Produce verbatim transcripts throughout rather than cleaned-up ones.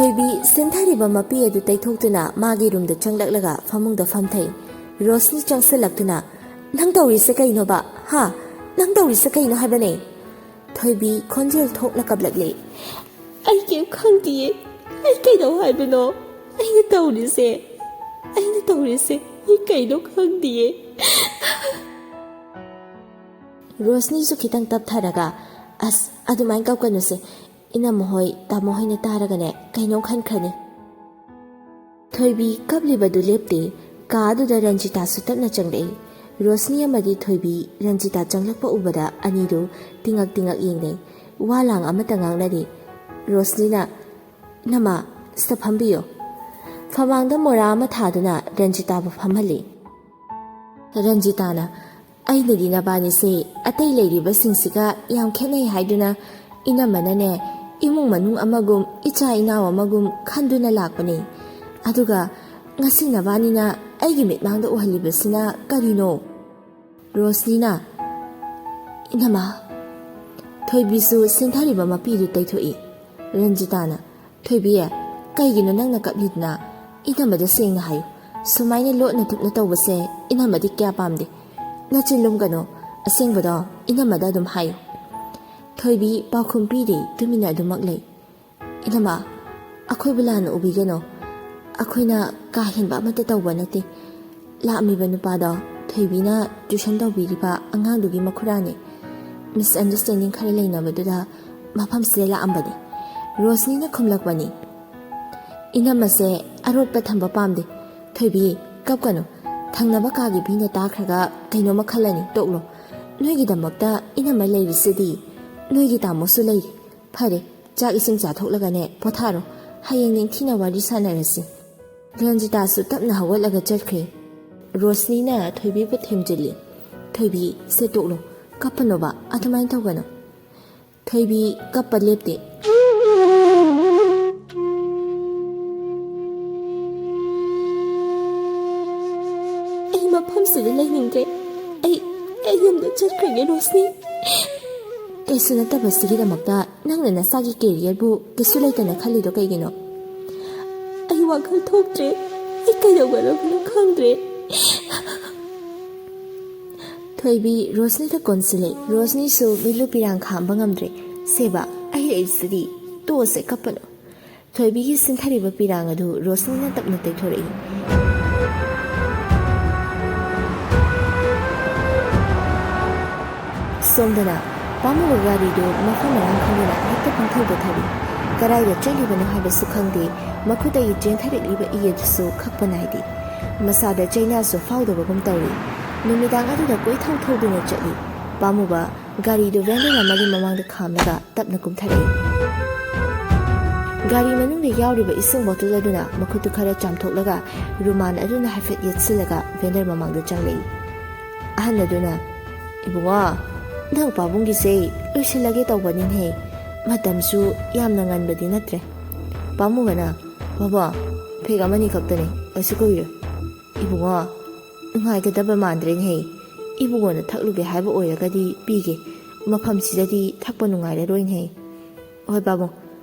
ꯊꯣꯏꯕꯤ ꯁꯤꯟꯊꯔꯤꯕ ꯃꯄꯤ ꯑꯗꯨ ꯇꯩꯊꯣꯛꯇꯨꯅ ꯃꯥꯒꯤ ꯔꯨꯝꯗ ꯆꯪꯂꯛꯂꯒ ꯐꯃꯨꯡꯗ ꯐꯝꯊꯩ꯫ ꯔꯣꯁꯅꯤ ꯆꯪꯁꯤꯜꯂꯛꯇꯨꯅ, "ꯅꯪ ꯇꯧꯔꯤꯁꯦ ꯀꯩꯅꯣꯕ? ꯍꯥ? ꯅꯪ ꯇꯧꯔꯤꯁꯦ ꯀꯩꯅꯣ ꯍꯥꯏꯕꯅꯦ?" ꯊꯣꯏꯕꯤ ꯈꯣꯟꯖꯦꯜ ꯊꯣꯛꯅ ꯀꯞꯂꯛꯂꯦ꯫ "ꯑꯩ ꯀꯩꯝ ꯈꯪꯗꯤꯌꯦ꯫ ꯑꯩ ꯀꯩꯗꯧ ꯍꯥꯏꯕꯅꯣ? ꯑꯩꯅ ꯇꯧꯔꯤꯁꯦ, ꯑꯩꯅ ꯇꯧꯔꯤꯁꯦ ꯑꯩ ꯀꯩꯅꯣ ꯈꯪꯗꯤꯌꯦ꯫" ꯔꯣꯁꯅꯤꯁꯨ ꯈꯤꯇꯪ ꯇꯞꯊꯔꯒ, "ꯑꯁ, ꯑꯗꯨꯃꯥꯏꯅ ꯀꯞꯀꯅꯨꯁꯦ꯫ ꯏꯅꯝꯃ ꯍꯣꯏ, ꯇꯥꯃꯣ ꯍꯣꯏꯅ ꯇꯥꯔꯒꯅꯦ, ꯀꯩꯅꯣꯝ ꯈꯟꯈ꯭ꯔꯅꯤ꯫" ꯊꯣꯏꯕꯤ ꯀꯞꯂꯤꯕꯗꯨ ꯂꯦꯞꯇꯦ꯫ ꯀꯥ ꯑꯗꯨꯗ ꯔꯟꯖꯤꯇꯥꯁꯨ ꯇꯞꯅ ꯆꯪꯂꯛꯏ꯫ ꯔꯣꯁꯅꯤ ꯑꯃꯗꯤ ꯊꯣꯏꯕꯤ ꯔꯟꯖꯤꯇꯥ ꯆꯪꯂꯛꯄ ꯎꯕꯗ ꯑꯅꯤꯗꯨ ꯇꯤꯉꯛ ꯇꯤꯉꯛ ꯌꯦꯡꯅꯩ꯫ ꯋꯥ ꯂꯥꯡ ꯑꯃꯠꯇ ꯉꯥꯡꯅꯗꯦ꯫ ꯔꯣꯁꯅꯤꯅ, "ꯏꯅꯝꯃ, ꯁꯤꯗ ꯐꯝꯕꯤꯌꯨ꯫" ꯐꯃꯥꯡꯗ ꯃꯣꯔꯥ ꯑꯃ ꯊꯥꯗꯨꯅ ꯔꯟꯖꯤꯇꯥꯕꯨ ꯐꯝꯍꯜꯂꯤ꯫ ꯔꯟꯖꯤꯇꯥꯅ, "ꯑꯩꯅꯗꯤ ꯅꯕꯥꯅꯤꯁꯦ ꯑꯇꯩ ꯂꯩꯔꯤꯕꯁꯤꯡꯁꯤꯒ ꯌꯥꯝ ꯈꯦꯠꯅꯩ ꯍꯥꯏꯗꯨꯅ ꯏꯅꯝꯃꯅꯅꯦ, ꯏꯃꯨꯡ ꯃꯅꯨꯡ ꯑꯃꯒꯨꯝ, ꯏꯆꯥ ꯏꯅꯥꯎ ꯑꯃꯒꯨꯝ ꯈꯟꯗꯨꯅ ꯂꯥꯛꯄꯅꯦ꯫ ꯑꯗꯨꯒ ꯉꯁꯤ ꯅꯕꯥꯅꯤꯅ ꯑꯩꯒꯤ ꯃꯤꯠꯃꯥꯡꯗ ꯎꯍꯜꯂꯤꯕꯁꯤꯅ ꯀꯔꯤꯅꯣ?" ꯔꯣꯁꯅꯤꯅ, "ꯏꯅꯝꯃ, ꯊꯣꯏꯕꯤꯁꯨ ꯁꯤꯟꯊꯔꯤꯕ ꯃꯄꯤꯗꯨ ꯇꯩꯊꯣꯛꯏ꯫" ꯔꯟꯖꯤꯇꯥꯅ, "ꯊꯣꯏꯕꯤ, ꯀꯩꯒꯤꯅꯣ ꯅꯪꯅ ꯀꯞꯂꯤꯗꯨꯅ? ꯏꯅꯝꯃꯗ ꯁꯦꯡꯅ ꯍꯥꯏꯌꯨ꯫ ꯁꯨꯃꯥꯏꯅ ꯂꯣꯠꯅ ꯊꯨꯞꯅ ꯇꯧꯕꯁꯦ ꯏꯅꯝꯃꯗꯤ ꯀꯌꯥ ꯄꯥꯝꯗꯦ꯫ ꯅꯆꯤꯟ ꯂꯨꯝꯒꯅꯨ꯫ ꯑꯁꯦꯡꯕꯗꯣ ꯏꯅꯝꯃꯗ ꯑꯗꯨꯝ ꯍꯥꯏꯌꯨ꯫" ꯊꯣꯏꯕꯤ ꯄꯥꯎꯈꯨꯝ ꯄꯤꯗꯦ, ꯇꯨꯃꯤꯟꯅ ꯑꯗꯨꯃꯛ ꯂꯩ꯫ "ꯏꯅꯝꯃ, ꯑꯩꯈꯣꯏꯕꯨ ꯂꯥꯟꯅ ꯎꯕꯤꯒꯅꯨ꯫ ꯑꯩꯈꯣꯏꯅ ꯀꯥ ꯍꯦꯟꯕ ꯑꯃꯠꯇ ꯇꯧꯕ ꯅꯠꯇꯦ꯫ ꯂꯥꯛꯂꯝꯃꯤꯕ ꯅꯨꯄꯥꯗꯣ ꯊꯣꯏꯕꯤꯅ ꯇ꯭ꯌꯨꯁꯟ ꯇꯧꯕꯤꯔꯤꯕ ꯑꯉꯥꯡꯗꯨꯒꯤ ꯃꯈꯨꯔꯥꯅꯤ꯫ ꯃꯤꯁꯑꯟꯗꯔꯁꯇꯦꯟꯗꯤꯡ ꯈꯔ ꯂꯩꯅꯕꯗꯨꯗ ꯃꯐꯝꯁꯤꯗ ꯂꯥꯛꯂꯝꯕꯅꯤ꯫" ꯔꯣꯁꯅꯤꯅ ꯈꯨꯝꯂꯛꯄꯅꯤ꯫ "ꯏꯅꯝꯃꯁꯦ ꯑꯔꯣꯠꯄ ꯊꯝꯕ ꯄꯥꯝꯗꯦ꯫ ꯊꯣꯏꯕꯤ, ꯀꯞꯀꯅꯨ꯫ ꯊꯪꯅꯕ ꯀꯥꯒꯤ ꯃꯤꯅ ꯇꯥꯈ꯭ꯔꯒ ꯀꯩꯅꯣꯝꯃ ꯈꯜꯂꯅꯤ, ꯇꯣꯛꯂꯣ꯫ ꯅꯣꯏꯒꯤꯗꯃꯛꯇ ꯏꯅꯝꯃ ꯂꯩꯔꯤꯁꯤꯗꯤ, ꯅꯣꯏꯒꯤ ꯇꯥꯃꯣꯁꯨ ꯂꯩꯔꯤ꯫ ꯐꯔꯦ, ꯆꯥꯛ ꯏꯁꯤꯡ ꯆꯥꯊꯣꯛꯂꯒꯅꯦ ꯄꯣꯊꯥꯔꯣ꯫ ꯍꯌꯦꯡ ꯅꯤꯡꯊꯤꯅ ꯋꯥꯔꯤ ꯁꯥꯟꯅꯔꯁꯤ꯫" ꯔꯟꯖꯤꯇꯥꯁꯨ ꯇꯞꯅ ꯍꯧꯒꯠꯂꯒ ꯆꯠꯈ꯭ꯔꯦ꯫ ꯔꯣꯁꯅꯤꯅ ꯊꯣꯏꯕꯤꯕꯨ ꯊꯦꯝꯖꯤꯜꯂꯤ꯫ "ꯊꯣꯏꯕꯤ, ꯁꯦ ꯇꯣꯛꯂꯣ꯫ ꯀꯞꯄꯅꯣꯕ, ꯑꯗꯨꯃꯥꯏꯅ ꯇꯧꯒꯅꯨ꯫" ꯊꯣꯏꯕꯤ ꯀꯞꯄ ꯂꯦꯞꯇꯦ꯫ "ꯑꯩ ꯃꯐꯝꯁꯤꯗ ꯂꯩꯅꯤꯡꯗ꯭ꯔꯦ꯫ ꯑꯩ, ꯑꯩ ꯌꯨꯝꯗ ꯆꯠꯈ꯭ꯔꯒꯦ, ꯔꯣꯁꯅꯤ꯫" "ꯀꯩꯁꯨ ꯅꯠꯇꯕꯁꯤꯒꯤꯗꯃꯛꯇ ꯅꯪꯅ ꯅꯁꯥꯒꯤ ꯀꯦꯔꯤꯌꯔꯕꯨ ꯀꯩꯁꯨ ꯂꯩꯇꯅ ꯈꯜꯂꯤꯗꯣ ꯀꯩꯒꯤꯅꯣ? ꯑꯩ ꯋꯥꯈꯜ ꯊꯣꯛꯇ꯭ꯔꯦ꯫ ꯑꯩ ꯀꯩꯗꯧꯒꯗꯕꯅꯣ ꯈꯪꯗ꯭ꯔꯦ꯫ ꯊꯣꯏꯕꯤ ꯔꯣꯁꯅꯤꯗ ꯀꯣꯟꯁꯤꯜꯂꯦ꯫ ꯔꯣꯁꯅꯤꯁꯨ ꯃꯤꯠꯂꯨ ꯄꯤꯔꯥꯡ ꯈꯥꯝꯕ ꯉꯝꯗ꯭ꯔꯦ꯫ "ꯁꯦꯕꯥ, ꯑꯩ ꯂꯩꯔꯤꯁꯤꯗꯤ, ꯇꯣꯛꯑꯁꯦ, ꯀꯞꯄꯅꯨ꯫" ꯊꯣꯏꯕꯤꯒꯤ ꯁꯤꯟꯊꯔꯤꯕ ꯄꯤꯔꯥꯡ ꯑꯗꯨ ꯔꯣꯁꯅꯤꯅ ꯇꯞꯅ ꯇꯩꯊꯣꯔꯛꯏ꯫ ꯁꯣꯝꯗꯅ ꯄꯥꯝꯃꯨꯕ ꯒꯥꯔꯤꯗꯨ ꯃꯐꯝ ꯃꯔꯥꯡ ꯈꯪꯗꯅ ꯍꯦꯛꯇ ꯄꯪꯊꯧꯗ ꯊꯧꯏ꯫ ꯀꯗꯥꯏꯗ ꯆꯠꯂꯤꯕꯅꯣ ꯍꯥꯏꯕꯁꯨ ꯈꯪꯗꯦ꯫ ꯃꯈꯨꯠꯇꯒꯤ ꯆꯦꯟꯊꯔꯛꯂꯤꯕ ꯏ ꯑꯗꯨꯁꯨ ꯈꯛꯄ ꯅꯥꯏꯗꯦ꯫ ꯃꯁꯥꯗ ꯆꯩꯅꯥꯁꯨ ꯐꯥꯎꯗꯕꯒꯨꯝ ꯇꯧꯏ꯫ ꯅꯨꯃꯤꯗꯥꯡ ꯑꯗꯨꯗ ꯀꯣꯏꯊꯧ ꯊꯧꯗꯨꯅ ꯆꯠꯂꯤ꯫ ꯄꯥꯝꯃꯨꯕ ꯒꯥꯔꯤꯗꯨ ꯚꯦꯟꯗꯔ ꯑꯃꯒꯤ ꯃꯃꯥꯡꯗ ꯈꯥꯝꯂꯒ ꯇꯞꯅ ꯀꯨꯝꯊꯔꯛꯏ꯫ ꯒꯥꯔꯤ ꯃꯅꯨꯡꯗ ꯌꯥꯎꯔꯤꯕ ꯏꯁꯤꯡ ꯕꯣꯇꯜ ꯑꯗꯨꯅ ꯃꯈꯨꯠꯇꯨ ꯈꯔ ꯆꯥꯝꯊꯣꯛꯂꯒ ꯔꯨꯃꯥꯟ ꯑꯗꯨꯅ ꯍꯥꯏꯐꯦꯠ ꯌꯦꯠꯁꯤꯜꯂꯒ ꯚꯦꯟꯗꯔ ꯃꯃꯥꯡꯗ ꯆꯪꯂꯛꯏ꯫ ꯑꯍꯜ ꯑꯗꯨꯅ, "ꯏꯕꯨꯡꯉꯣ, ꯅꯪ ꯄꯥꯕꯨꯡꯒꯤꯁꯦ ꯂꯣꯏꯁꯤꯜꯂꯒꯦ ꯇꯧꯕꯅꯤꯅꯦ꯫ ꯃꯇꯝꯁꯨ ꯌꯥꯝꯅ ꯉꯟꯕꯗꯤ ꯅꯠꯇ꯭ꯔꯦ꯫" ꯄꯥꯝꯃꯨꯕꯅ, "ꯕꯥꯕꯥ, ꯐꯦꯛ ꯑꯃꯅꯤ ꯈꯛꯇꯅꯤ, ꯀꯩꯁꯨ ꯀꯨꯏꯔꯣꯏ꯫" "ꯏꯕꯨꯡꯉꯣ, ꯅꯨꯡꯉꯥꯏꯒꯗꯕ ꯃꯥꯟꯗ꯭ꯔꯦꯅꯦꯍꯦ꯫ ꯏꯕꯨꯡꯉꯣꯅ ꯊꯛꯂꯨꯒꯦ ꯍꯥꯏꯕ ꯑꯣꯏꯔꯒꯗꯤ ꯄꯤꯒꯦ꯫ ꯃꯐꯝꯁꯤꯗꯗꯤ ꯊꯛꯄ ꯅꯨꯡꯉꯥꯏꯔꯔꯣꯏꯅꯦꯍꯦ꯫" "ꯍꯣꯏ ꯄꯥꯕꯨꯡ,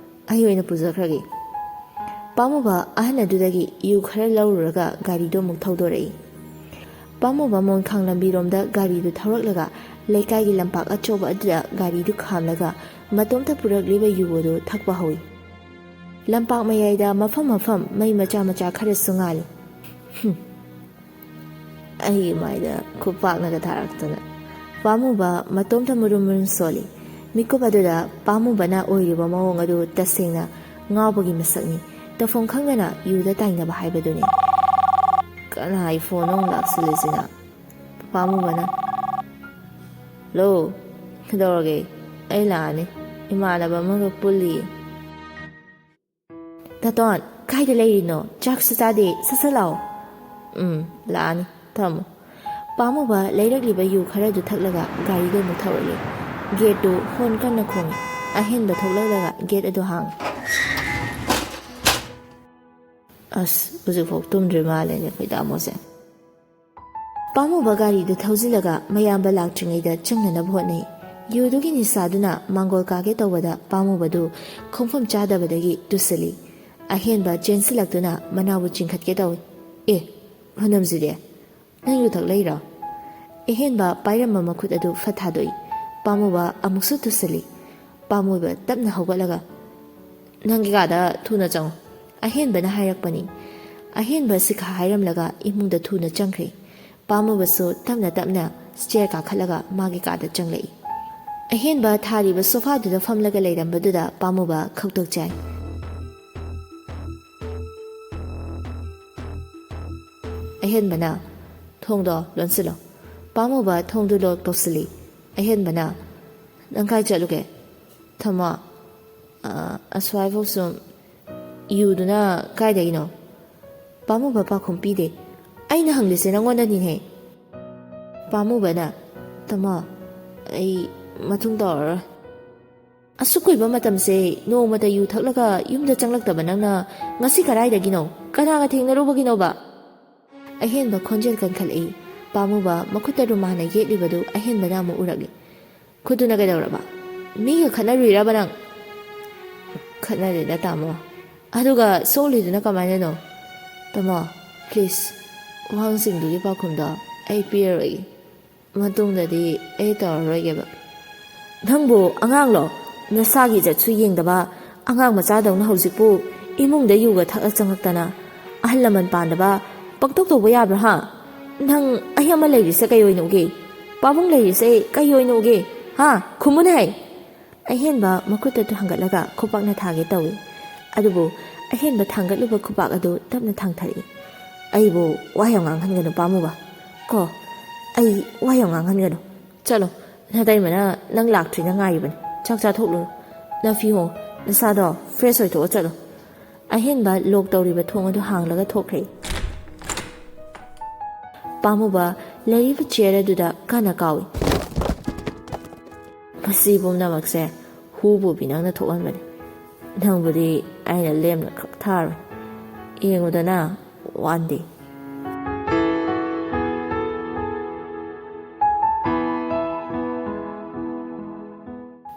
ꯑꯩ ꯑꯣꯏꯅ ꯄꯨꯖꯈ꯭ꯔꯒꯦ꯫" ꯄꯥꯝꯃꯨꯕ ꯑꯍꯟ ꯑꯗꯨꯗꯒꯤ ꯌꯨ ꯈꯔ ꯂꯧꯔꯨꯔꯒ ꯒꯥꯔꯤꯗꯨ ꯑꯃꯨꯛ ꯊꯧꯗꯣꯔꯛꯏ꯫ ꯄꯥꯝꯃꯨꯕ ꯃꯣꯟꯈꯥꯡ ꯂꯝꯕꯤꯔꯣꯝꯗ ꯒꯥꯔꯤꯗꯨ ꯊꯧꯔꯛꯂꯒ ꯂꯩꯀꯥꯏꯒꯤ ꯂꯝꯄꯥꯛ ꯑꯆꯧꯕ ꯑꯗꯨꯗ ꯒꯥꯔꯤꯗꯨ ꯈꯥꯝꯂꯒ ꯃꯇꯣꯝꯇ ꯄꯨꯔꯛꯂꯤꯕ ꯌꯨ ꯑꯗꯨ ꯊꯛꯄ ꯍꯧꯏ꯫ ꯂꯝꯄꯥꯛ ꯃꯌꯥꯏꯗ ꯃꯐꯝ ꯃꯐꯝ ꯃꯩ ꯃꯆꯥ ꯃꯆꯥ ꯈꯔꯁꯨ ꯉꯥꯜꯂꯤ꯫ ꯍꯨꯝ꯫ ꯑꯩꯒꯤ ꯃꯥꯏꯗ ꯈꯨꯄꯥꯛꯅꯒ ꯊꯥꯔꯛꯇꯅ꯫ ꯄꯥꯝꯃꯨꯕ ꯃꯇꯣꯝꯇ ꯃꯨꯔꯨꯝ ꯃꯨꯔꯨꯝ ꯁꯣꯜꯂꯤ꯫ ꯃꯤꯀꯨꯞ ꯑꯗꯨꯗ ꯄꯥꯝꯃꯨꯕꯅ ꯑꯣꯏꯔꯤꯕ ꯃꯑꯣꯡ ꯑꯗꯨ ꯇꯁꯦꯡꯅ ꯉꯥꯎꯕꯒꯤ ꯃꯁꯛꯅꯤ꯫ ꯇꯧꯐꯝ ꯈꯪꯗꯅ ꯌꯨꯗ ꯇꯥꯏꯅꯕ ꯍꯥꯏꯕꯗꯨꯅꯤ꯫ ꯀꯅꯥꯒꯤ ꯐꯣꯟ ꯑꯃꯨꯛ ꯂꯥꯛꯁꯤꯜꯂꯤꯁꯤꯅ? ꯄꯥꯝꯃꯨꯕꯅ, "ꯍꯜꯂꯣ, ꯀꯩꯗꯧꯔꯒꯦ? ꯑꯩ ꯂꯥꯛꯑꯅꯤ꯫ ꯏꯃꯥꯟꯅꯕ ꯑꯃꯒ ꯄꯨꯜꯂꯤꯌꯦ꯫" "ꯇꯥꯇꯣꯟ, ꯀꯥꯏꯗ ꯂꯩꯔꯤꯅꯣ? ꯆꯥꯛꯁꯨ ꯆꯥꯗꯦ, ꯁꯠ ꯁꯠ ꯂꯥꯛꯑꯣ꯫" "ꯎꯝ, ꯂꯥꯛꯑꯅꯤ, ꯊꯝꯃꯣ꯫" ꯄꯥꯝꯃꯨꯕ ꯂꯩꯔꯛꯂꯤꯕ ꯌꯨ ꯈꯔꯗꯨ ꯊꯛꯂꯒ ꯒꯥꯔꯤꯗꯨ ꯑꯃꯨꯛ ꯊꯧꯔꯛꯂꯦ꯫ ꯒꯦꯠꯇꯨ ꯍꯣꯟ ꯀꯟꯅ ꯈꯣꯡꯏ꯫ ꯑꯍꯦꯟꯕ ꯊꯣꯛꯂꯛꯂꯒ ꯒꯦꯠ ꯑꯗꯨ ꯍꯥꯡꯏ꯫ "ꯑꯁ, ꯍꯧꯖꯤꯛꯐꯥꯎ ꯇꯨꯝꯗ꯭ꯔꯤ ꯃꯥꯜꯂꯦꯅꯦ ꯑꯩꯈꯣꯏ ꯇꯥꯃꯣꯁꯦ꯫" ꯄꯥꯝꯃꯨꯕ ꯒꯥꯔꯤꯗꯨ ꯊꯧꯖꯤꯜꯂꯒ ꯃꯌꯥꯝꯕ ꯂꯥꯛꯇ꯭ꯔꯤꯉꯩꯗ ꯆꯪꯅꯅꯕ ꯍꯣꯠꯅꯩ꯫ ꯌꯨꯗꯨꯒꯤ ꯅꯤꯁꯥꯗꯨꯅ ꯃꯥꯡꯒꯣꯜ ꯀꯥꯒꯦ ꯇꯧꯕꯗ ꯄꯥꯝꯃꯨꯕꯗꯨ ꯈꯣꯡꯐꯝ ꯆꯥꯗꯕꯗꯒꯤ ꯇꯨꯁꯤꯜꯂꯤ꯫ ꯑꯍꯦꯟꯕ ꯆꯦꯟꯁꯤꯜꯂꯛꯇꯨꯅ ꯃꯅꯥꯎꯕꯨ ꯆꯤꯡꯈꯠꯀꯦ ꯇꯧꯏ꯫ "ꯑꯦ, ꯍꯣꯅꯝꯖꯤꯗꯤ, ꯅꯪ ꯌꯨ ꯊꯛꯂꯛꯏꯔꯣ?" ꯑꯍꯦꯟꯕ ꯄꯥꯏꯔꯝꯕ ꯃꯈꯨꯠ ꯑꯗꯨ ꯐꯠ ꯊꯥꯗꯣꯛꯏ꯫ ꯄꯥꯝꯃꯨꯕ ꯑꯃꯨꯛꯁꯨ ꯇꯨꯁꯤꯜꯂꯤ꯫ ꯄꯥꯝꯃꯨꯕ ꯇꯞꯅ ꯍꯧꯒꯠꯂꯒ, "ꯅꯪꯒꯤ ꯀꯥꯗ ꯊꯨꯅ ꯆꯪꯉꯨ," ꯑꯍꯦꯟꯕꯅ ꯍꯥꯏꯔꯛꯄꯅꯤ꯫ ꯑꯍꯦꯟꯕ ꯁꯤꯈꯥ ꯍꯥꯏꯔꯝꯂꯒ ꯏꯃꯨꯡꯗ ꯊꯨꯅ ꯆꯪꯈ꯭ꯔꯦ꯫ ꯄꯥꯝꯃꯨꯕꯁꯨ ꯇꯞꯅ ꯇꯞꯅ ꯁ꯭ꯇꯦꯌꯔ ꯀꯥꯈꯠꯂꯒ ꯃꯥꯒꯤ ꯀꯥꯗ ꯆꯪꯂꯛꯏ꯫ ꯑꯍꯦꯟꯕ ꯊꯥꯔꯤꯕ ꯁꯣꯐꯥꯗꯨꯗ ꯐꯝꯂꯒ ꯂꯩꯔꯝꯕꯗꯨꯗ ꯄꯥꯝꯃꯨꯕ ꯈꯧꯇꯛ ꯆꯥꯏ꯫ ꯑꯍꯦꯟꯕꯅ, "ꯊꯣꯡꯗꯣ ꯂꯣꯟꯁꯤꯜꯂꯣ꯫" ꯄꯥꯝꯃꯨꯕ ꯊꯣꯡꯗꯨ ꯂꯣꯛ ꯇꯧꯁꯤꯜꯂꯤ꯫ ꯑꯍꯦꯟꯕꯅ, "ꯅꯪ ꯀꯥꯏ ꯆꯠꯂꯨꯒꯦ?" "ꯊꯝꯃꯣ, ꯑ, ꯑꯁ꯭ꯋꯥꯏꯐꯥꯎ ꯁꯨꯝ꯫" "ꯌꯨꯗꯨꯅ ꯀꯥꯏꯗꯒꯤꯅꯣ?" ꯄꯥꯝꯃꯨꯕ ꯄꯥꯎꯈꯨꯝ ꯄꯤꯗꯦ꯫ "ꯑꯩꯅ ꯍꯪꯂꯤꯁꯦ ꯅꯪꯉꯣꯟꯗꯅꯤꯅꯦ꯫" ꯄꯥꯝꯃꯨꯕꯅ, "ꯇꯥꯃꯣ, ꯑꯩ ꯃꯇꯨꯡ ꯇꯧꯔꯔꯣꯏ꯫" "ꯑꯁꯨꯛ ꯀꯨꯏꯕ ꯃꯇꯝꯁꯦ ꯅꯣꯡꯃꯇ ꯌꯨ ꯊꯛꯂꯒ ꯌꯨꯝꯗ ꯆꯪꯂꯛꯇꯕ ꯅꯪꯅ ꯉꯁꯤ ꯀꯗꯥꯏꯗꯒꯤꯅꯣ? ꯀꯅꯥꯒ ꯊꯦꯡꯅꯔꯨꯕꯒꯤꯅꯣꯕ?" ꯑꯍꯦꯟꯕ ꯈꯣꯟꯖꯦꯜ ꯀꯟꯈꯠꯂꯛꯏ꯫ ꯄꯥꯝꯃꯨꯕ ꯃꯈꯨꯠꯇ ꯔꯨꯃꯥꯟꯅ ꯌꯦꯠꯂꯤꯕꯗꯨ ꯑꯍꯦꯟꯕꯅ ꯑꯃꯨꯛ ꯎꯔꯛꯂꯤ꯫ "ꯈꯨꯠꯇꯨꯅ ꯀꯩꯗꯧꯔꯕ? ꯃꯤꯒ ꯈꯠꯅꯔꯨꯏꯔꯕ ꯅꯪ?" "ꯈꯠꯅꯗꯦꯗ, ꯇꯥꯃꯣ꯫" "ꯑꯗꯨꯒ ꯁꯣꯛꯂꯤꯗꯨꯅ ꯀꯃꯥꯏꯅꯅꯣ?" "ꯇꯥꯃꯣ, ꯄ꯭ꯂꯤꯖ, ꯋꯥꯍꯪꯁꯤꯡꯗꯨꯒꯤ ꯄꯥꯎꯈꯨꯝꯗꯣ ꯑꯩ ꯄꯤꯔꯔꯣꯏꯒꯦ꯫ ꯃꯇꯨꯡꯗꯗꯤ ꯑꯩ ꯇꯧꯔꯔꯣꯏꯒꯦꯕ꯫" "ꯅꯪꯕꯨ ꯑꯉꯥꯡꯂꯣ? ꯅꯁꯥꯒꯤ ꯏꯖꯠꯁꯨ ꯌꯦꯡꯗꯕ ꯑꯉꯥꯡ ꯃꯆꯥꯗꯧꯅ ꯍꯧꯖꯤꯛꯄꯨ ꯏꯃꯨꯡꯗ ꯌꯨꯒ ꯊꯛꯑ ꯆꯪꯉꯛꯇꯅ, ꯑꯍꯜ ꯂꯃꯟ ꯄꯥꯟꯗꯕ ꯄꯪꯇꯧ ꯇꯧꯕ ꯌꯥꯕ꯭ꯔꯥ, ꯍꯥ? ꯅꯪ ꯑꯩ ꯑꯃ ꯂꯩꯔꯤꯁꯦ ꯀꯩ ꯑꯣꯏꯅ ꯎꯒꯦ? ꯄꯥꯕꯨꯡ ꯂꯩꯔꯤꯁꯦ ꯀꯩ ꯑꯣꯏꯅ ꯎꯒꯦ, ꯍꯥ? ꯈꯨꯝꯃꯨꯅꯦ ꯍꯩ!" ꯑꯍꯦꯟꯕ ꯃꯈꯨꯠ ꯑꯗꯨ ꯍꯥꯡꯒꯠꯂꯒ ꯈꯨꯄꯥꯛꯅ ꯊꯥꯒꯦ ꯇꯧꯏ꯫ ꯑꯗꯨꯕꯨ ꯑꯍꯦꯟꯕ ꯊꯥꯡꯒꯠꯂꯨꯕ ꯈꯨꯄꯥꯛ ꯑꯗꯨ ꯇꯞꯅ ꯊꯥꯡꯊꯔꯛꯏ꯫ "ꯑꯩꯕꯨ ꯋꯥ ꯌꯥꯝ ꯉꯥꯡꯍꯟꯒꯅꯨ ꯄꯥꯝꯃꯨꯕ꯫ ꯀꯣ, ꯑꯩ ꯋꯥ ꯌꯥꯝ ꯉꯥꯡꯍꯟꯒꯅꯨ꯫ ꯆꯠꯂꯣ, ꯅꯇꯩꯃꯅ ꯅꯪ ꯂꯥꯛꯇ꯭ꯔꯤꯅ ꯉꯥꯏꯔꯤꯕꯅꯤ꯫ ꯆꯥꯛ ꯆꯥꯊꯣꯛꯂꯨꯔꯣ꯫ ꯅꯐꯤ ꯍꯣꯡꯉꯣ, ꯅꯁꯥꯗꯣ ꯐ꯭ꯔꯦꯁ ꯑꯣꯏꯊꯣꯛꯑꯣ, ꯆꯠꯂꯣ꯫" ꯑꯍꯦꯟꯕ ꯂꯣꯛ ꯇꯧꯔꯤꯕ ꯊꯣꯡ ꯑꯗꯨ ꯍꯥꯡꯂꯒ ꯊꯣꯛꯈ꯭ꯔꯦ꯫ ꯄꯥꯝꯃꯨꯕ ꯂꯩꯔꯤꯕ ꯆꯤꯌꯔ ꯑꯗꯨꯗ ꯀꯟꯅ ꯀꯥꯎꯏ꯫ "ꯃꯁꯤ ꯄꯨꯝꯅꯃꯛꯁꯦ ꯍꯨ ꯄꯨꯕꯤ ꯅꯪꯅ ꯊꯣꯛꯍꯟꯕꯅꯤ꯫ ꯅꯪꯕꯨꯗꯤ ꯑꯩꯅ ꯂꯦꯝꯅ ꯈꯛ ꯊꯥꯔꯣꯏ꯫ ꯌꯦꯡꯉꯨꯗꯅ, one day꯫"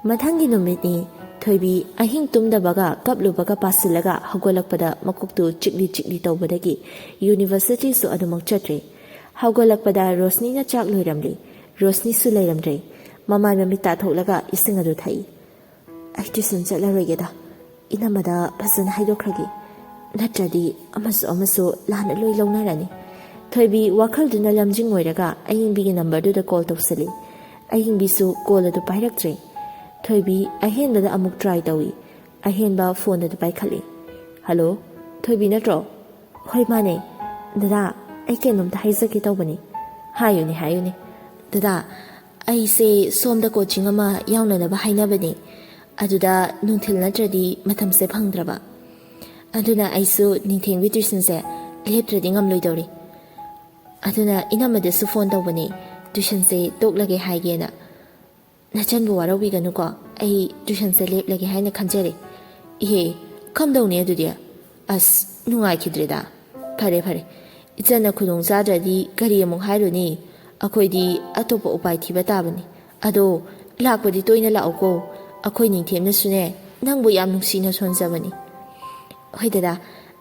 ꯃꯊꯪꯒꯤ ꯅꯨꯃꯤꯠꯅꯤ꯫ ꯊꯣꯏꯕꯤ ꯑꯍꯤꯡ ꯇꯨꯝꯗꯕꯒ ꯀꯞꯂꯨꯕꯒ ꯄꯥꯁꯤꯜꯂꯒ ꯍꯧꯒꯠꯂꯛꯄꯗ ꯃꯀꯣꯛꯇꯨ ꯆꯤꯛꯂꯤ ꯆꯤꯛꯂꯤ ꯇꯧꯕꯗꯒꯤ ꯌꯨꯅꯤꯚꯔꯁꯤꯇꯤꯁꯨ ꯑꯗꯨꯃꯛ ꯆꯠꯇ꯭ꯔꯦ꯫ ꯍꯧꯒꯠꯂꯛꯄꯗ ꯔꯣꯁꯅꯤꯅ ꯆꯥꯛ ꯂꯣꯏꯔꯝꯂꯤ꯫ ꯔꯣꯁꯅꯤꯁꯨ ꯂꯩꯔꯝꯗ꯭ꯔꯦ꯫ ꯃꯃꯥꯏ ꯃꯃꯤꯠ ꯇꯥꯊꯣꯛꯂꯒ ꯏꯁꯤꯡ ꯑꯗꯨ ꯊꯛꯏ꯫ "ꯑꯩ ꯇ꯭ꯌꯨꯁꯟ ꯆꯠꯂꯔꯣꯏꯒꯦꯗ꯫ ꯏꯅꯝꯃꯗ ꯐꯖꯅ ꯍꯥꯏꯗꯣꯛꯈ꯭ꯔꯒꯦ꯫ ꯅꯠꯇ꯭ꯔꯗꯤ ꯑꯃꯁꯨ ꯑꯃꯁꯨ ꯂꯥꯟꯅ ꯂꯣꯏ ꯂꯧꯅꯔꯅꯤ"꯫ ꯊꯣꯏꯕꯤ ꯋꯥꯈꯜꯗꯨꯅ ꯂꯝꯖꯤꯡ ꯑꯣꯏꯔꯒ ꯑꯌꯤꯡꯕꯤꯒꯤ ꯅꯝꯕꯔꯗꯨꯗ ꯀꯣꯜ ꯇꯧꯁꯜꯂꯤ꯫ ꯑꯌꯤꯡꯕꯤꯁꯨ ꯀꯣꯜ ꯑꯗꯨ ꯄꯥꯏꯔꯛꯇ꯭ꯔꯦ꯫ ꯊꯣꯏꯕꯤ ꯑꯍꯦꯟꯕꯗ ꯑꯃꯨꯛ ꯇ꯭ꯔꯥꯏ ꯇꯧꯏ꯫ ꯑꯍꯦꯟꯕ ꯐꯣꯟ ꯑꯗꯨ ꯄꯥꯏꯈꯠꯂꯤ꯫ "ꯍꯜꯂꯣ, ꯊꯣꯏꯕꯤ ꯅꯠꯇ꯭ꯔꯣ?" "ꯍꯣꯏ, ꯃꯥꯅꯦ꯫ ꯗꯗꯥ, ꯑꯩ ꯀꯩꯅꯣꯝꯇ ꯍꯥꯏꯖꯒꯦ ꯇꯧꯕꯅꯤ"꯫ "ꯍꯥꯏꯌꯨꯅꯦ, ꯍꯥꯏꯌꯨꯅꯦ"꯫ "ꯗꯗꯥ, ꯑꯩꯁꯦ ꯁꯣꯝꯗ ꯀꯣꯆꯤꯡ ꯑꯃ ꯌꯥꯎꯅꯅꯕ ꯍꯥꯏꯅꯕꯅꯦ꯫ ꯑꯗꯨꯗ ꯅꯨꯡꯊꯤꯜ ꯅꯠꯇ꯭ꯔꯗꯤ ꯃꯇꯝꯁꯦ ꯐꯪꯗ꯭ꯔꯕ꯫ ꯑꯗꯨꯅ ꯑꯩꯁꯨ ꯅꯤꯡꯊꯦꯡꯕꯤ ꯇ꯭ꯌꯨꯁꯟꯁꯦ ꯂꯦꯞꯇ꯭ꯔꯗꯤ ꯉꯝꯂꯣꯏꯗꯧꯔꯤ꯫ ꯑꯗꯨꯅ ꯏꯅꯝꯃꯗꯁꯨ ꯐꯣꯟ ꯇꯧꯕꯅꯦ, ꯇ꯭ꯌꯨꯁꯟꯁꯦ ꯇꯣꯛꯂꯒꯦ ꯍꯥꯏꯒꯦꯅ"꯫ "ꯅꯆꯟꯕꯨ ꯋꯥꯔꯧꯕꯤꯒꯅꯨꯀꯣ, ꯑꯩ ꯇ꯭ꯌꯨꯁꯟꯁꯦ ꯂꯦꯞꯂꯒꯦ ꯍꯥꯏꯅ ꯈꯟꯖꯔꯦ"꯫ "ꯏꯍꯦ, ꯀꯝꯗꯧꯅꯤ ꯑꯗꯨꯗꯤ? ꯑꯁ, ꯅꯨꯡꯉꯥꯏꯈꯤꯗ꯭ꯔꯦꯗ"꯫ "ꯐꯔꯦ, ꯐꯔꯦ꯫ ꯏꯆꯟꯅ ꯈꯨꯗꯣꯡ ꯆꯥꯗ꯭ꯔꯗꯤ ꯀꯔꯤ ꯑꯃꯨꯛ ꯍꯥꯏꯔꯨꯅꯤ? ꯑꯩꯈꯣꯏꯗꯤ ꯑꯇꯣꯞꯄ ꯎꯄꯥꯏ ꯊꯤꯕ ꯇꯥꯕꯅꯤ꯫ ꯑꯗꯣ, ꯂꯥꯛꯄꯗꯤ ꯇꯣꯏꯅ ꯂꯥꯛꯎꯀꯣ꯫ ꯑꯩꯈꯣꯏ ꯅꯤꯡꯊꯦꯝꯅꯁꯨꯅꯦ, ꯅꯪꯕꯨ ꯌꯥꯝ ꯅꯨꯡꯁꯤꯅ ꯁꯣꯟꯖꯕꯅꯤ"꯫ "ꯍꯣꯏ ꯗꯗꯥ,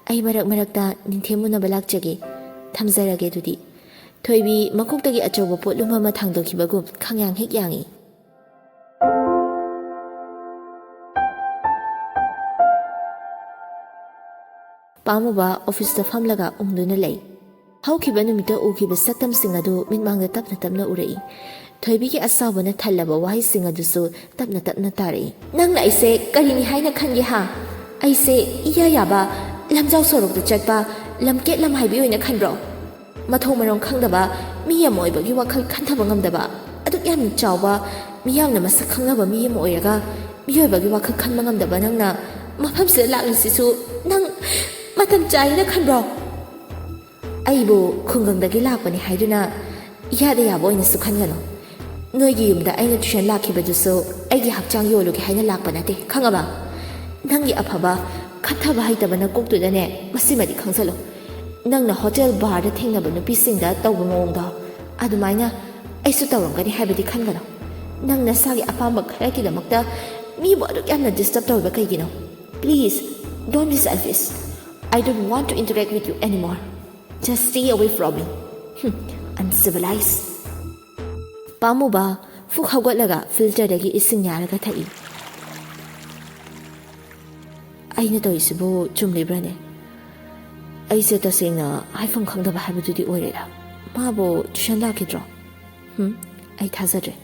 ꯑꯩ ꯃꯔꯛ ꯃꯔꯛꯇ ꯅꯤꯡꯊꯦꯝ ꯎꯅꯕ ꯂꯥꯛꯆꯒꯦ꯫ ꯊꯝꯖꯔꯒꯦ ꯑꯗꯨꯗꯤ"꯫ ꯊꯣꯏꯕꯤ ꯃꯀꯣꯛꯇꯒꯤ ꯑꯆꯧꯕ ꯄꯣꯠꯂꯨꯝ ꯑꯃ ꯊꯥꯡꯗꯣꯛꯈꯤꯕꯒꯨꯝ ꯈꯪꯌꯥꯡ ꯍꯦꯛ ꯌꯥꯡꯏ꯫ ꯄꯥꯝꯃꯨꯕ ꯑꯣꯐꯤꯁꯇ ꯐꯝꯂꯒ ꯎꯪꯗꯨꯅ ꯂꯩ꯫ ꯍꯧꯈꯤꯕ ꯅꯨꯃꯤꯠꯇ ꯎꯈꯤꯕ ꯁꯛꯇꯝꯁꯤꯡ ꯑꯗꯨ ꯃꯤꯠꯃꯥꯡꯗ ꯇꯞꯅ ꯇꯞꯅ ꯎꯔꯛꯏ꯫ ꯊꯣꯏꯕꯤꯒꯤ ꯑꯁꯥꯎꯕꯅ ꯊꯜꯂꯕ ꯋꯥꯍꯩꯁꯤꯡ ꯑꯗꯨꯁꯨ ꯇꯞꯅ ꯇꯞꯅ ꯇꯥꯔꯛꯏ꯫ "ꯅꯪꯅ ꯑꯩꯁꯦ ꯀꯔꯤꯅꯤ ꯍꯥꯏꯅ ꯈꯟꯒꯦ, ꯍꯥ? ꯑꯩꯁꯦ ꯏꯌꯥ ꯌꯥꯕ, ꯂꯝꯖꯥꯎ ꯁꯣꯔꯣꯛꯇ ꯆꯠꯄ ꯂꯝꯀꯦꯠ ꯂꯝꯍꯥꯏꯕꯤ ꯑꯣꯏꯅ ꯈꯟꯕ꯭ꯔꯣ? ꯃꯊꯣꯡ ꯃꯔꯝ ꯈꯪꯗꯕ, ꯃꯤ ꯑꯃ ꯑꯣꯏꯕꯒꯤ ꯋꯥꯈꯜ ꯈꯟꯊꯕ ꯉꯝꯗꯕ, ꯑꯗꯨꯛ ꯌꯥꯝꯅ ꯆꯥꯎꯕ, ꯃꯤꯌꯥꯝꯅ ꯃꯁꯛ ꯈꯪꯅꯕ ꯃꯤ ꯑꯃ ꯑꯣꯏꯔꯒ ꯃꯤꯑꯣꯏꯕꯒꯤ ꯋꯥꯈꯜ ꯈꯟꯕ ꯉꯝꯗꯕ ꯅꯪꯅ ꯃꯐꯝꯁꯤꯗ ꯂꯥꯛꯂꯤꯁꯤꯁꯨ ꯅꯪ ꯃꯇꯝ ꯆꯥꯏꯅ ꯈꯟꯕ꯭ꯔꯣ?" "ꯑꯩꯕꯨ ꯈꯨꯡꯒꯪꯗꯒꯤ ꯂꯥꯛꯄꯅꯤ ꯍꯥꯏꯗꯨꯅ ꯏꯌꯥꯗ ꯌꯥꯕ ꯑꯣꯏꯅꯁꯨ ꯈꯟꯒꯅꯨ꯫ ꯅꯣꯏꯒꯤ ꯌꯨꯝꯗ ꯑꯩꯅ ꯇ꯭ꯌꯨꯁꯟ ꯂꯥꯛꯈꯤꯕꯗꯨꯁꯨ ꯑꯩꯒꯤ ꯍꯛꯆꯥꯡ ꯌꯣꯜꯂꯨꯒꯦ ꯍꯥꯏꯅ ꯂꯥꯛꯄ ꯅꯠꯇꯦ, ꯈꯪꯉꯕ? ꯅꯪꯒꯤ ꯑꯐꯕ ꯈꯟꯊꯕ ꯍꯩꯇꯕ ꯅꯀꯣꯛꯇꯨꯗꯅꯦ, ꯃꯁꯤꯃꯗꯤ ꯈꯪꯖꯜꯂꯨ꯫ ꯅꯪꯅ ꯍꯣꯇꯦꯜ ꯕꯥꯔꯗ ꯊꯦꯡꯅꯕ ꯅꯨꯄꯤꯁꯤꯡꯗ ꯇꯧꯕ ꯃꯑꯣꯡꯗꯣ, ꯑꯗꯨꯃꯥꯏꯅ ꯑꯩꯁꯨ ꯇꯧꯔꯝꯒꯅꯤ ꯍꯥꯏꯕꯗꯤ ꯈꯟꯒꯅꯨ꯫ ꯅꯪ ꯅꯁꯥꯒꯤ ꯑꯄꯥꯝꯕ ꯈꯔꯒꯤꯗꯃꯛꯇ ꯃꯤꯕꯨ ꯑꯗꯨꯛ ꯌꯥꯝꯅ ꯗꯤꯁꯇꯔꯕ ꯇꯧꯔꯤꯕ ꯀꯩꯒꯤꯅꯣ? Please, don't be selfish. I don't want to interact with you anymore. Just stay away from me. Hmm, uncivilized. ꯄꯥꯝꯃꯨꯕ ꯐꯨꯛ ꯍꯧꯒꯠꯂꯒ ꯐꯤꯜꯇꯔꯗꯒꯤ ꯏꯁꯤꯡ ꯌꯥꯔꯒ ꯊꯛꯏ꯫ ꯑꯩꯅ ꯇꯧꯔꯤꯁꯤꯕꯨ ꯆꯨꯝꯂꯤꯕ꯭ꯔꯥꯅꯦ? ꯑꯩꯁꯦ ꯇꯁꯦꯡꯅ ꯍꯥꯏꯐꯝ ꯈꯪꯗꯕ ꯍꯥꯏꯕꯗꯨꯗꯤ ꯑꯣꯏꯔꯦꯗ꯫ ꯃꯥꯕꯨ ꯇ꯭ꯌꯨꯁꯟ ꯂꯥꯛꯈꯤꯗ꯭ꯔꯣ? ꯍꯝ, ꯑꯩ ꯊꯥꯖꯗ꯭ꯔꯦ꯫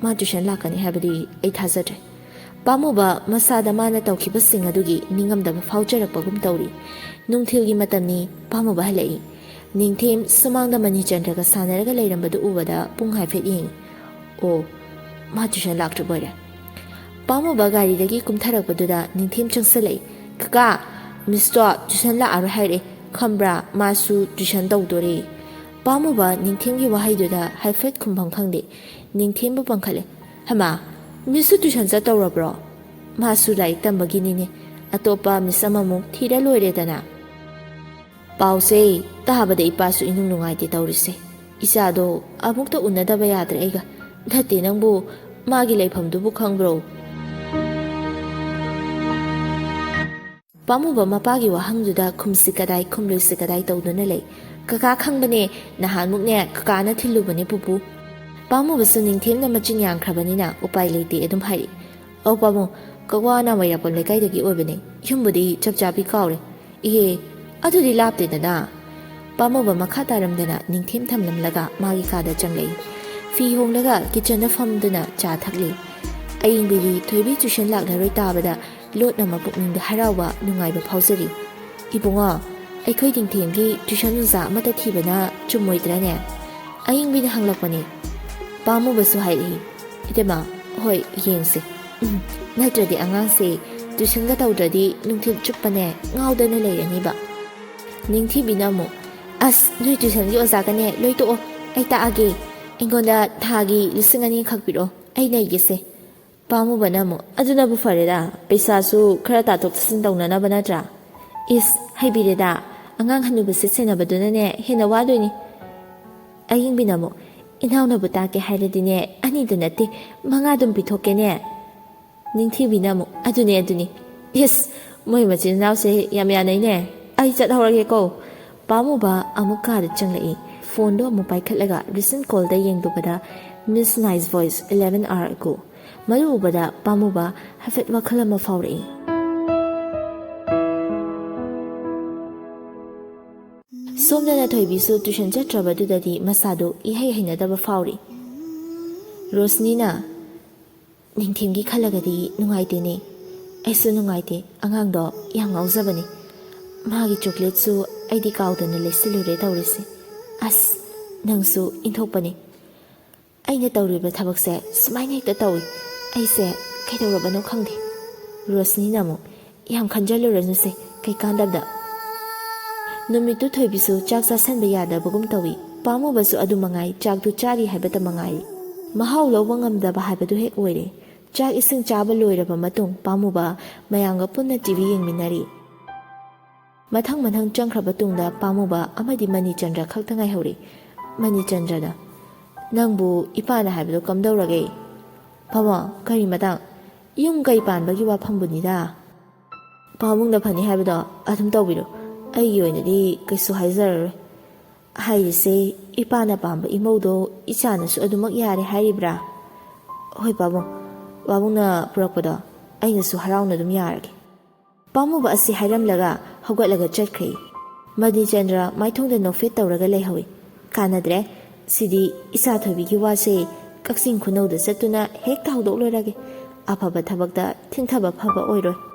ꯃꯥ ꯇ꯭ꯌꯨꯁꯟ ꯂꯥꯛꯀꯅꯤ ꯍꯥꯏꯕꯗꯤ ꯑꯩ ꯊꯥꯖꯗ꯭ꯔꯦ꯫ ꯄꯥꯝꯃꯨꯕ ꯃꯁꯥꯗ ꯃꯥꯅ ꯇꯧꯈꯤꯕꯁꯤꯡ ꯑꯗꯨꯒꯤ ꯅꯤꯡꯉꯝꯗꯕ ꯐꯥꯎꯖꯔꯛꯄꯒꯨꯝ ꯇꯧꯔꯤ꯫ ꯅꯨꯡꯊꯤꯜꯒꯤ ꯃꯇꯝꯅꯤ, ꯄꯥꯝꯃꯨꯕ ꯍꯜꯂꯛꯏ꯫ ꯅꯤꯡꯊꯦꯝ ꯁꯨꯃꯥꯡꯗ ꯃꯅꯤꯆꯟꯗ꯭ꯔꯒ ꯁꯥꯟꯅꯔꯒ ꯂꯩꯔꯝꯕꯗꯨ ꯎꯕꯗ ꯄꯨꯡ ꯍꯥꯏꯐꯦꯠ ꯌꯦꯡꯏ꯫ ꯑꯣ, ꯃꯥ ꯇ꯭ꯌꯨꯁꯟ ꯂꯥꯛꯇ꯭ꯔꯕ ꯑꯣꯏꯔꯦ꯫ ꯄꯥꯝꯃꯨꯕ ꯒꯥꯔꯤꯗꯒꯤ ꯀꯨꯝꯊꯔꯛꯄꯗꯨꯗ ꯅꯤꯡꯊꯦꯝ ꯆꯪꯁꯤꯜꯂꯛꯏ꯫ "ꯀꯀꯥ, ꯃꯤꯁꯇꯣ ꯇ꯭ꯌꯨꯁꯟ ꯂꯥꯛꯑꯔꯣꯏ ꯍꯥꯏꯔꯛꯑꯦ꯫ ꯈꯪꯕ꯭ꯔꯥ, ꯃꯥꯁꯨ ꯇ꯭ꯌꯨꯁꯟ ꯇꯧꯗꯣꯔꯦ꯫" ꯄꯥꯝꯃꯨꯕ ꯅꯤꯡꯊꯦꯝꯒꯤ ꯋꯥꯍꯩꯗꯨꯗ ꯍꯥꯏꯐꯦꯠ ꯈꯨꯝꯐꯝ ꯈꯪꯗꯦ꯫ ꯅꯤꯡꯊꯦꯝꯕꯨ ꯄꯥꯡꯈꯠꯂꯦ꯫ "ꯍꯩꯃꯥ, ꯃꯤꯁꯁꯨ ꯇ꯭ꯌꯨꯁꯟ ꯆꯠꯇꯧꯔꯕ꯭ꯔꯣ? ꯃꯥꯁꯨ ꯂꯥꯏꯔꯤꯛ ꯇꯝꯕꯒꯤꯅꯤꯅꯦ꯫ ꯑꯇꯣꯞꯄ ꯃꯤꯁ ꯑꯃꯃꯨꯛ ꯊꯤꯔ ꯂꯣꯏꯔꯦꯗꯅ꯫" ꯄꯥꯎꯁꯦ ꯇꯥꯕꯗ ꯏꯄꯥꯁꯨ ꯏꯅꯨꯡ ꯅꯨꯡꯉꯥꯏꯇꯦ ꯇꯧꯔꯤꯁꯦ꯫ ꯏꯆꯥꯗꯣ ꯑꯃꯨꯛꯇ ꯎꯅꯗꯕ ꯌꯥꯗ꯭ꯔꯦ ꯑꯩꯒ꯫ ꯅꯠꯇꯦ ꯅꯪꯕꯨ, ꯃꯥꯒꯤ ꯂꯩꯐꯝꯗꯨꯕꯨ ꯈꯪꯕ꯭ꯔꯣ? ꯄꯥꯝꯃꯨꯕ ꯃꯄꯥꯒꯤ ꯋꯥꯍꯪꯗꯨꯗ ꯈꯨꯝꯁꯤ ꯀꯗꯥꯏ ꯈꯨꯝꯂꯣꯏꯁꯤ ꯀꯗꯥꯏ ꯇꯧꯗꯨꯅ ꯂꯩ꯫ "ꯀꯀꯥ ꯈꯪꯕꯅꯦ, ꯅꯍꯥꯟꯃꯨꯛꯅꯦ ꯀꯀꯥꯅ ꯊꯤꯜꯂꯨꯕꯅꯦ ꯄꯨꯄꯨ꯫" ꯄꯥꯝꯃꯨꯕꯁꯨ ꯅꯤꯡꯊꯦꯝꯅ ꯃꯆꯤꯟ ꯌꯥꯡꯈ꯭ꯔꯕꯅꯤꯅ ꯎꯄꯥꯏ ꯂꯩꯇꯦ ꯑꯗꯨꯝ ꯍꯥꯏꯔꯤ꯫ "ꯑꯧ ꯄꯥꯝꯃꯨ, ꯀꯛꯋꯥ ꯅꯥꯃꯩꯔꯥꯛꯄꯝ ꯂꯩꯀꯥꯏꯗꯒꯤ ꯑꯣꯏꯕꯅꯦ꯫ ꯌꯨꯝꯕꯨꯗꯤ ꯆꯞ ꯆꯥꯕꯤ ꯀꯥꯎꯔꯦ꯫ ꯏꯍꯦ, ꯑꯗꯨꯗꯤ ꯂꯥꯞꯇꯦꯗꯅ꯫" ꯄꯥꯝꯃꯨꯕ ꯃꯈꯥ ꯇꯥꯔꯝꯗꯅ ꯅꯤꯡꯊꯦꯝ ꯊꯝꯂꯝꯂꯒ ꯃꯥꯒꯤ ꯀꯥꯗ ꯆꯪꯂꯛꯏ꯫ ꯐꯤ ꯍꯣꯡꯂꯒ ꯀꯤꯆꯟꯗ ꯐꯝꯗꯨꯅ ꯆꯥ ꯊꯛꯂꯤ꯫ ꯑꯌꯤꯡꯕꯤꯗꯤ ꯊꯣꯏꯕꯤ ꯇ꯭ꯌꯨꯁꯟ ꯂꯥꯛꯂꯔꯣꯏ ꯇꯥꯕꯗ ꯂꯣꯠꯅ ꯃꯄꯨꯛꯅꯤꯡꯗ ꯍꯔꯥꯎꯕ, ꯅꯨꯡꯉꯥꯏꯕ ꯐꯥꯎꯖꯔꯤ꯫ "ꯏꯕꯨꯡꯉꯣ, ꯑꯩꯈꯣꯏ ꯅꯤꯡꯊꯦꯝꯒꯤ ꯇ꯭ꯌꯨꯁꯟ ꯑꯣꯖꯥ ꯑꯃꯠꯇ ꯊꯤꯕꯅ ꯆꯨꯝꯃꯣꯏꯗ꯭ꯔꯅꯦ?" ꯑꯌꯤꯡꯕꯤꯅ ꯍꯪꯂꯛꯄꯅꯤ꯫ ꯄꯥꯝꯃꯨꯕꯁꯨ ꯍꯥꯏꯔꯛꯏ꯫ "ꯏꯇꯩꯃ, ꯍꯣꯏ, ꯌꯦꯡꯁꯦ꯫ ꯎꯝ, ꯅꯠꯇ꯭ꯔꯗꯤ ꯑꯉꯥꯡꯁꯦ ꯇ꯭ꯌꯨꯁꯟꯒ ꯇꯧꯗ꯭ꯔꯗꯤ ꯅꯨꯡꯊꯤꯜ ꯆꯨꯞꯄꯅꯦ ꯉꯥꯎꯗꯅ ꯂꯩꯔꯅꯤꯕ꯫" ꯅꯤꯡꯊꯤꯕꯤꯅ ꯑꯃꯨꯛ, "ꯑꯁ, ꯅꯣꯏ ꯇ꯭ꯌꯨꯁꯟꯒꯤ ꯑꯣꯖꯥꯒꯅꯦ ꯂꯣꯏ ꯇꯣꯛꯑꯣ, ꯑꯩ ꯇꯥꯛꯑꯒꯦ꯫ ꯑꯩꯉꯣꯟꯗ ꯊꯥꯒꯤ ꯂꯤꯁꯤꯡ ꯑꯅꯤ ꯈꯛ ꯄꯤꯔꯛꯑꯣ, ꯑꯩ ꯅꯩꯒꯦꯁꯦ꯫" ꯄꯥꯝꯃꯨꯕꯅ ꯑꯃꯨꯛ, "ꯑꯗꯨꯅꯕꯨ ꯐꯔꯦꯗ, ꯄꯩꯁꯥꯁꯨ ꯈꯔ ꯇꯥꯊꯣꯛ ꯇꯥꯁꯤꯟ ꯇꯧꯅꯅꯕ ꯅꯠꯇ꯭ꯔꯥ?" "ꯏꯁ, ꯍꯩꯕꯤꯔꯦꯗ, ꯑꯉꯥꯡ ꯍꯅꯨꯕꯁꯦ ꯁꯦꯟꯅꯕꯗꯨꯅꯅꯦ ꯍꯦꯟꯅ ꯋꯥꯗꯣꯏꯅꯤ꯫" ꯑꯌꯤꯡꯕꯤꯅ ꯑꯃꯨꯛ, "ꯏꯅꯥꯎꯅꯕꯨ ꯇꯥꯛꯀꯦ ꯍꯥꯏꯔꯗꯤꯅꯦ, ꯑꯅꯤꯗ ꯅꯠꯇꯦ, ꯃꯉꯥ ꯑꯗꯨꯝ ꯄꯤꯊꯣꯛꯀꯦꯅꯦ꯫" ꯅꯤꯡꯊꯤꯕꯤꯅ ꯑꯃꯨꯛ, "ꯑꯗꯨꯅꯦ, ꯑꯗꯨꯅꯦ꯫ ꯏꯁ, ꯃꯣꯏ ꯃꯆꯤꯟ ꯃꯅꯥꯎꯁꯦ ꯌꯥꯝ ꯌꯥꯅꯩꯅꯦ꯫ ꯑꯩ ꯆꯠꯍꯧꯔꯒꯦꯀꯣ꯫" ꯄꯥꯝꯃꯨꯕ ꯑꯃꯨꯛ ꯀꯥꯗ ꯆꯪꯂꯛꯏ꯫ ꯐꯣꯟꯗꯣ ꯑꯃꯨꯛ ꯄꯥꯏꯈꯠꯂꯒ recent callꯗ ꯌꯦꯡꯂꯨꯕꯗ Miss Nice Voice eleven R ꯑꯗꯨ꯫ ꯃꯗꯨ ꯎꯕꯗ ꯄꯥꯝꯃꯨꯕ ꯍꯥꯏꯐꯦꯠ ꯋꯥꯈꯜ ꯑꯃ ꯐꯥꯎꯔꯛꯏ꯫ ꯁꯣꯝꯗꯅ ꯊꯣꯏꯕꯤꯁꯨ tuition ꯆꯠꯇ꯭ꯔꯕꯗꯨꯗꯗꯤ ꯃꯁꯥꯗꯨ ꯏꯍꯩ ꯍꯩꯅꯗꯕ ꯐꯥꯎꯔꯤ꯫ ꯔꯣꯁꯅꯤꯅ, "ꯅꯤꯡꯊꯦꯝꯒꯤ ꯈꯜꯂꯒꯗꯤ ꯅꯨꯡꯉꯥꯏꯇꯦꯅꯦ꯫" "ꯑꯩꯁꯨ ꯅꯨꯡꯉꯥꯏꯇꯦ, ꯑꯉꯥꯡꯗꯣ ꯌꯥꯝ ꯉꯥꯎꯖꯕꯅꯦ꯫ ꯃꯥꯒꯤ chocolateꯁꯨ ꯑꯩꯗꯤ ꯀꯥꯎꯗꯅ ꯂꯩꯁꯤꯜꯂꯨꯔꯦ ꯇꯧꯔꯤꯁꯦ꯫ ꯑꯁ, ꯅꯪꯁꯨ ꯏꯟꯊꯣꯛꯄꯅꯦ꯫ ꯑꯩꯅ ꯇꯧꯔꯤꯕ ꯊꯕꯛꯁꯦ ꯁꯨꯃꯥꯏꯅ ꯍꯦꯛꯇ ꯇꯧꯏ꯫ ꯑꯩꯁꯦ ꯀꯩꯗꯧꯔꯕꯅꯣ ꯈꯪꯗꯦ꯫" ꯔꯣꯁꯅꯤꯅ ꯑꯃꯨꯛ, "ꯌꯥꯝ ꯈꯟꯖꯜꯂꯨꯔꯅꯨꯁꯦ, ꯀꯩꯀꯥꯟꯗꯕꯗ꯫" ꯅꯨꯃꯤꯠꯇꯨ ꯊꯣꯏꯕꯤꯁꯨ ꯆꯥꯛ ꯆꯥꯁꯟꯕ ꯌꯥꯗꯕꯒꯨꯝ ꯇꯧꯏ꯫ ꯄꯥꯝꯃꯨꯕꯁꯨ ꯑꯗꯨ ꯃꯉꯥꯏ, ꯆꯥꯛꯇꯨ ꯆꯥꯔꯤ ꯍꯥꯏꯕꯇ ꯃꯉꯥꯏ꯫ ꯃꯍꯥꯎ ꯂꯧꯕ ꯉꯝꯗꯕ ꯍꯥꯏꯕꯗꯨ ꯍꯦꯛ ꯑꯣꯏꯔꯦ꯫ ꯆꯥꯛ ꯏꯁꯤꯡ ꯆꯥꯕ ꯂꯣꯏꯔꯕ ꯃꯇꯨꯡ ꯄꯥꯝꯃꯨꯕ ꯃꯌꯥꯝꯒ ꯄꯨꯟꯅ ꯇꯤ ꯚꯤ ꯌꯦꯡꯃꯤꯟꯅꯔꯤ꯫ ꯃꯊꯪ ꯃꯊꯪ ꯆꯪꯈ꯭ꯔꯕ ꯇꯨꯡꯗ ꯄꯥꯝꯃꯨꯕ ꯑꯃꯗꯤ ꯃꯅꯤꯆꯟꯗ꯭ꯔ ꯈꯛꯇ ꯉꯥꯏꯍꯧꯔꯤ꯫ ꯃꯅꯤꯆꯟꯗ꯭ꯔꯅ, "ꯅꯪꯕꯨ ꯏꯄꯥꯅ ꯍꯥꯏꯕꯗꯣ ꯀꯝꯗꯧꯔꯒꯦ?" "ꯄꯥꯕꯨꯡ, ꯀꯔꯤ ꯃꯇꯥꯡ?" "ꯌꯨꯝ ꯀꯩ ꯄꯥꯟꯕꯒꯤ ꯋꯥꯐꯝꯕꯨꯅꯤꯗ꯫ ꯄꯥꯕꯨꯡꯅ ꯐꯅꯤ ꯍꯥꯏꯕꯗꯣ ꯑꯗꯨꯝ ꯇꯧꯕꯤꯔꯣ꯫ ꯑꯩꯒꯤ ꯑꯣꯏꯅꯗꯤ ꯀꯩꯁꯨ ꯍꯥꯏꯖꯔꯔꯣꯏ꯫" "ꯍꯥꯏꯔꯤꯁꯦ, ꯏꯄꯥꯅ ꯄꯥꯝꯕ ꯏꯃꯧꯗꯣ ꯏꯆꯥꯅꯁꯨ ꯑꯗꯨꯃꯛ ꯌꯥꯔꯦ ꯍꯥꯏꯔꯤꯕ꯭ꯔꯥ?" "ꯍꯣꯏ ꯄꯥꯕꯨꯡ, ꯄꯥꯕꯨꯡꯅ ꯄꯨꯔꯛꯄꯗꯣ ꯑꯩꯅꯁꯨ ꯍꯔꯥꯎꯅ ꯑꯗꯨꯝ ꯌꯥꯔꯒꯦ꯫" ꯄꯥꯝꯃꯨꯕ ꯑꯁꯤ ꯍꯥꯏꯔꯝꯂꯒ ꯍꯧꯒꯠꯂꯒ ꯆꯠꯈ꯭ꯔꯦ꯫ ꯃꯅꯤꯆꯟꯗ꯭ꯔ ꯃꯥꯏꯊꯣꯡꯗ ꯅꯣꯛꯐꯦꯠ ꯇꯧꯔꯒ ꯂꯩꯍꯧꯏ꯫ "ꯀꯥꯟꯅꯗ꯭ꯔꯦ, ꯁꯤꯗꯤ ꯏꯆꯥ ꯊꯣꯏꯕꯤꯒꯤ ꯋꯥꯁꯦ ꯀꯛꯆꯤꯡ ꯈꯨꯅꯧꯗ ꯆꯠꯇꯨꯅ ꯍꯦꯛꯇ ꯍꯧꯗꯣꯛꯂꯨꯔꯒꯦ꯫ ꯑꯐꯕ ꯊꯕꯛꯇ ꯊꯤꯡꯊꯕ ꯐꯕ ꯑꯣꯏꯔꯣꯏ꯫"